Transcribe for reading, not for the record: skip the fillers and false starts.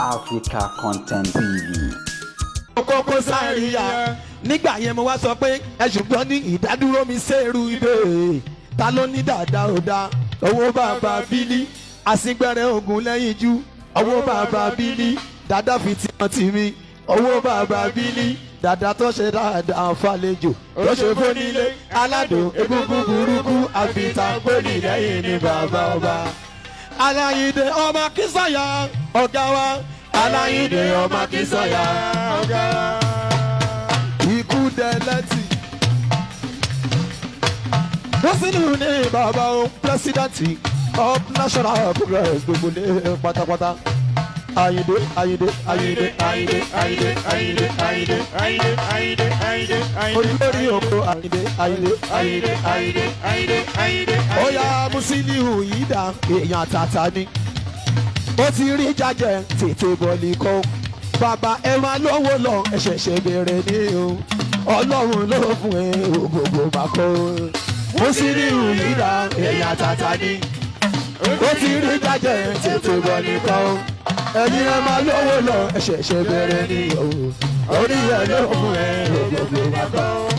Africa Content TV. Kókó Zaria nígbà yẹn, mo wá sọ pé ẹ ṣùgbọ́n ní ìdádúró mi ṣèrú ibè. Ta ló ní dáadáa ò dáa? Owó bàbá bílí, àsìngbẹ̀rẹ̀ ogun lẹ́yìn jú. Owó bàbá bílí, dada fi ti hàn tì mí. Owó bàbá bílí, dada tó ṣe dáadáa falejò, tó ṣe fónílé aládùn, egungun burúkú àfitàgbóni lẹ́yìn ní bàbá ọba. Aláyídé ọmọ Akínsọ̀yà, ọ̀gá wa. Aláyídé ọmọ Akínsọ̀yà, ọ̀gá wa. Ikú dẹ́lẹ́tì. Wọ́n ní bàbá o, president of National Progress, gbogbo ní pátápátá. Ayinde, Ayinde, Ayinde, Ayinde, Ayinde, Ayinde, Ayinde, Ayinde, Ayinde, Ayinde, Ayinde. Olórí oko Ayinde, Ayinde, Ayinde, Ayinde, Ayinde, Ayinde. Ó yá, Musiliu yìí dá èèyàn tàtà ni. Ó ti rí jájẹ tètè bọ̀lì kọ́. Bàbá ẹ máa lówó lọ, ẹ ṣẹ̀ṣẹ̀ bẹ̀rẹ̀ ní o. Ọlọ́run ló fún ẹ ògògò bàkọ́. Musiliu yìí dá èèyàn tàtà ni. Ó ti rí jájẹ tètè bọ̀lì kọ́. Ẹ̀yin ẹ máa lówó lọ, ẹ ṣẹ̀ṣẹ̀ bẹ̀rẹ̀ ní o. Orí ẹ ló fún ẹ ògògò bàkọ́.